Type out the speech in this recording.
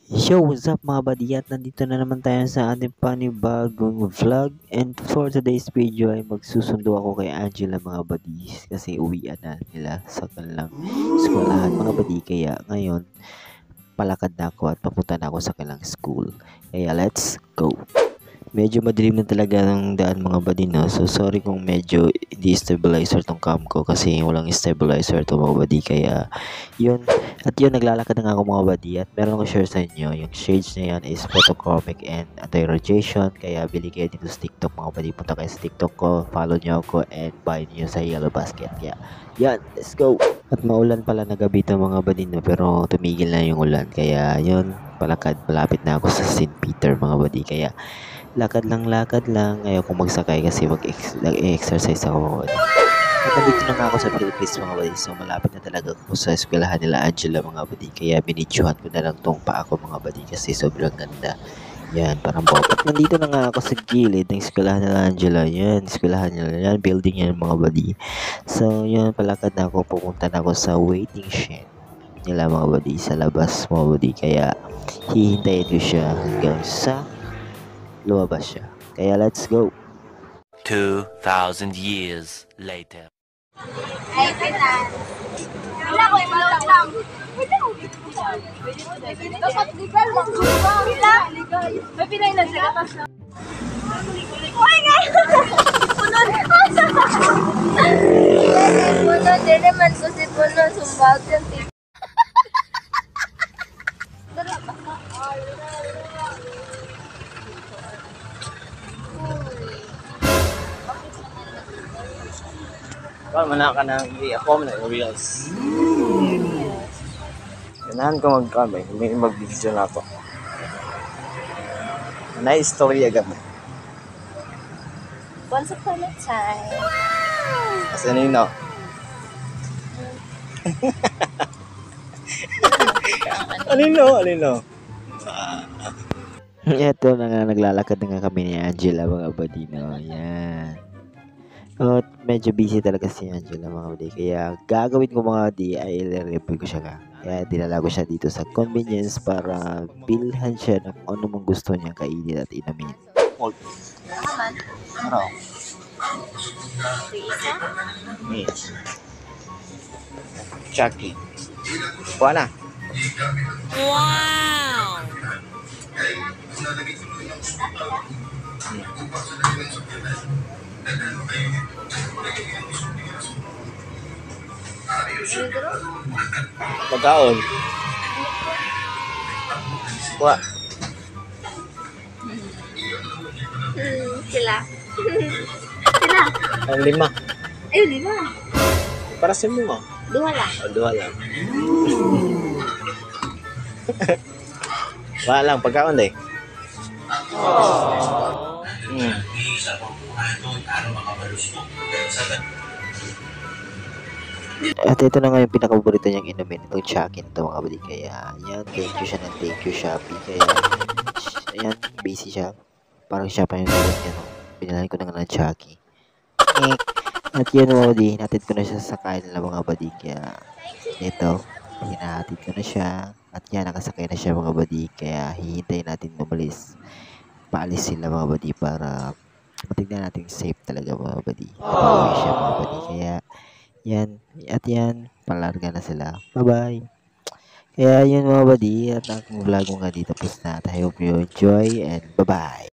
Yo, what's up mga buddy? At nandito na naman tayo sa ating panibagong vlog. And for today's video ay magsusundo ako kay Angela mga buddies kasi uwian na nila sa kanilang eskwelahan mga buddy. Kaya ngayon, palakad na ako at papunta na ako sa kanilang school. Kaya let's go! Medyo madilim na talaga ng daan mga buddy, no? So sorry kung medyo hindi stabilizer tong cam ko kasi walang stabilizer to mga buddy. Kaya yun, at yun, naglalakad na nga ako mga buddy at meron akong share sa inyo. Yung shades na yan is photochromic and anti-radiation. Kaya bili kayo dito sa TikTok mga buddy. Punta kayo sa TikTok ko, follow nyo ako and buy nyo sa Yellow Basket. Kaya yan, let's go! At maulan pala na gabi ito mga buddy, no? Pero tumigil na yung ulan. Kaya yun, palakad, malapit na ako sa St. Peter mga buddy. Kaya lakad lang. Ayaw kong magsakay kasi mag-exercise ako mga buddy. At nandito na nga ako sa Philippines mga buddy. So malapit na talaga ako sa eskwelahan nila Angela mga buddy. Kaya binidyohan ko na lang tong paa ko mga buddy kasi sobrang ganda. Yan, parang bob. At nandito na nga ako sa gilid ng eskwelahan nila Angela. Yan, eskwelahan nila. Yan, building yan mga buddy. So yan, palakad na ako. Pupunta na ako sa waiting shed nila mga buddy. Sa labas mga buddy. Kaya hihintayin ko siya hanggang sa lumabas siya. Kaya let's go. 2,000 years later. Ay, pita. Wala ko, ibalot lang. Dapat legal lang. Legal. May pinay lang sa katas na. Uy, nga! Punon! Punon, di naman ko si Punon. Sumbag yung tip. Kung mana ka nang i-ako na reels. Ganahan ko mag-kamay, may mag-video na ako. Na-story agad na. Once upon a time. Kasi nino? Alino? Ito na nga, naglalakad na nga kami ni Angela mga buddy, no? Yan. Oh, medyo busy talaga si Angela mga buddy. Kaya gagawin ko mga buddy ay i-review ko siya ka. Kaya dinala ko siya dito sa convenience para bilhan siya ng ano mong gusto niya kainin at inamin. Naman. Ano? Isa? Yes. Chucky. Kuha na. Wow! Magkaon. Kuha. Sila. Sila. Ang lima. Ay, lima. Para sa mo. Duha lang. O, duha lang. Wala lang, pagkaon eh. At ito na nga yung pinakapaborito niyang inumin, itong Chucky na ito mga buddy. Kaya yan, thank you siya ng thank you Shopee. Kaya ayan, busy siya. Parang siya pa yung sagot niya, no? Pinalahan ko na nga ng Chucky. At yun mga buddy, natin ko na siya sa kain nila mga buddy. Kaya ito, hinahatid ko na siya. At yan, nakasakay na siya mga buddy. Kaya hihintayin natin umalis. Paalis sila mga buddy para matignan natin safe talaga mga buddy. Pauwi siya mga buddy. Kaya yan, at yan, palarga na sila. Bye-bye! Kaya yun mga buddy, at ang vlog ko nga dito tapos na. I hope you enjoy and bye-bye!